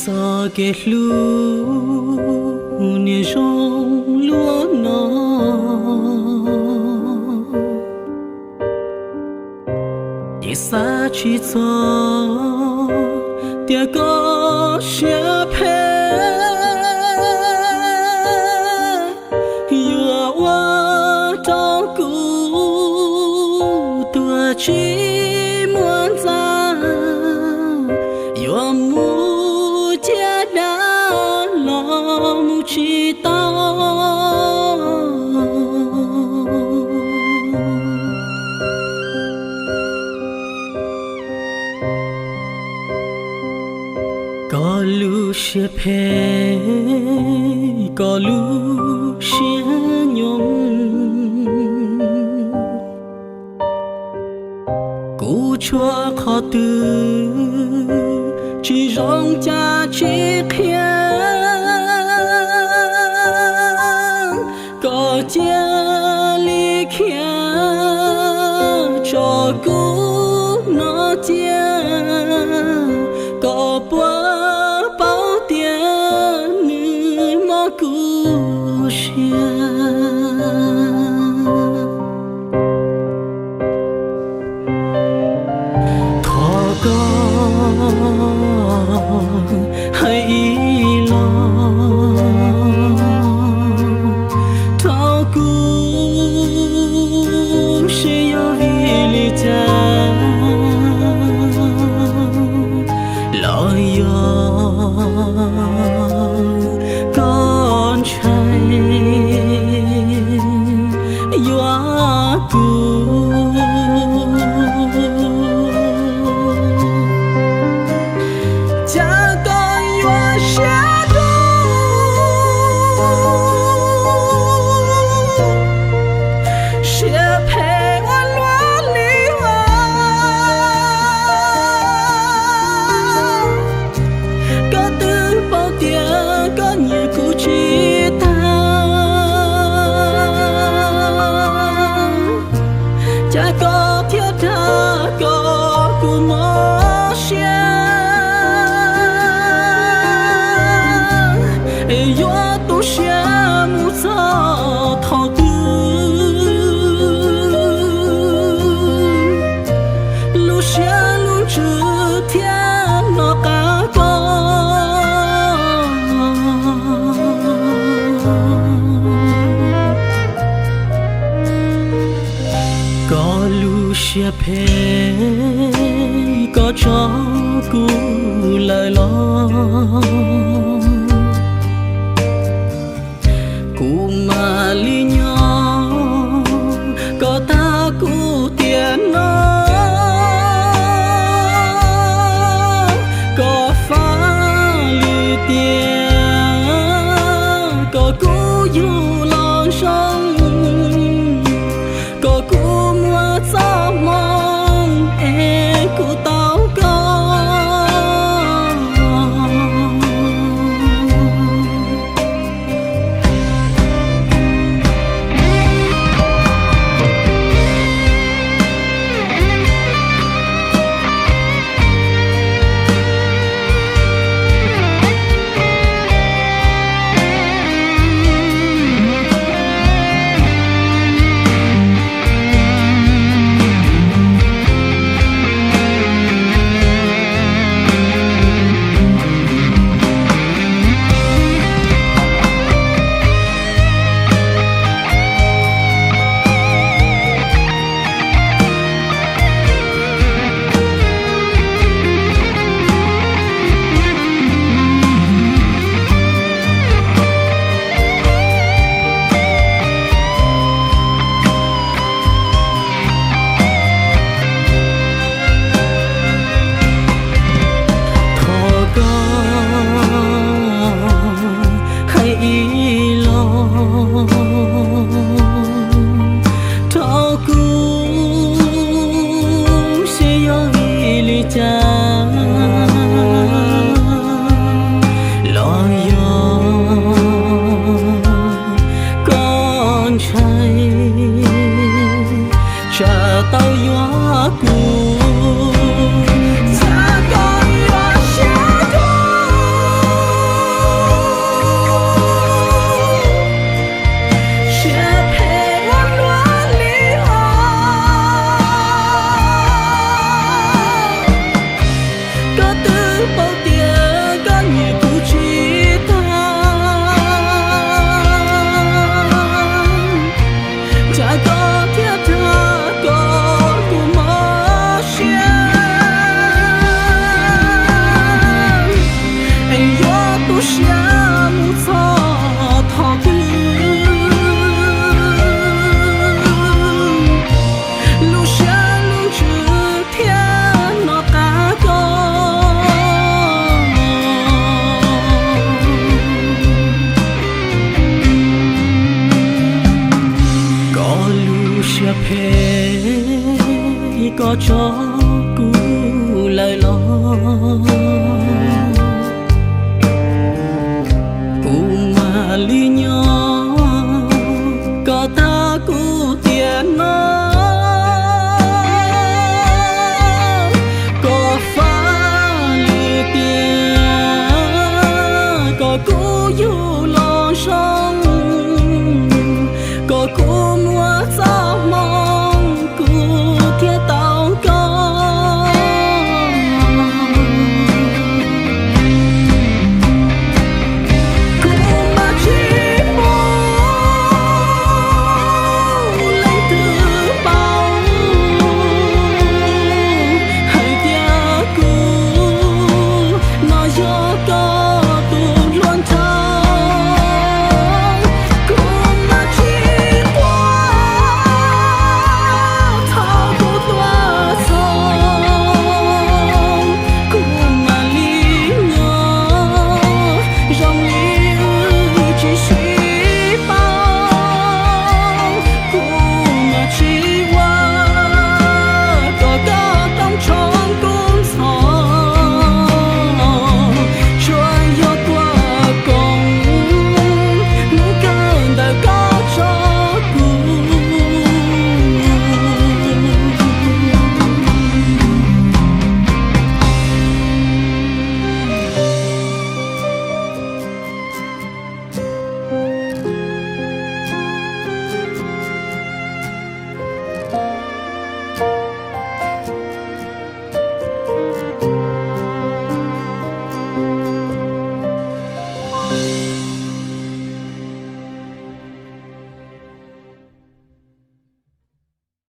Txoj kev hlub niaj zoo luaj no, yeej xav tsis txog tias koj siab phem yuav ua rau kuv tuag tsis muaj ntxa, yuav mus ciaj dab los mus tsis tau. Koj lub siab phem, koj lub siab nyoos, kuv tshuav qhov twg tsis zoo cas tsis qhia. Koj cia li khiav tso kuv no cia, koj puas paub tias nws mob kuv siab. Thov koj hais ib los rau kuv seb yog vim li cas, los yog koj ntshai yuav kuv, cas koj yuav siab dub siab phem ua luaj li os. Koj twb paub tias koj nyiam kuv tsis tag, cas koj thiaj dag kom kuv mob siab, yuav tu siab mus txog thaum twg, lub siab lub ntsws thiaj nov qab koj. Koj lub siab phem koj tso kuv lawm los, kuv mam li nyob. Koj tag kuv tiam no, koj faj li tias kom kuv yug los zoo, kom kuv muaj txoj hmoo es kuv tau koj. Thov koj hais ib los rau kuv seb yog vim li cas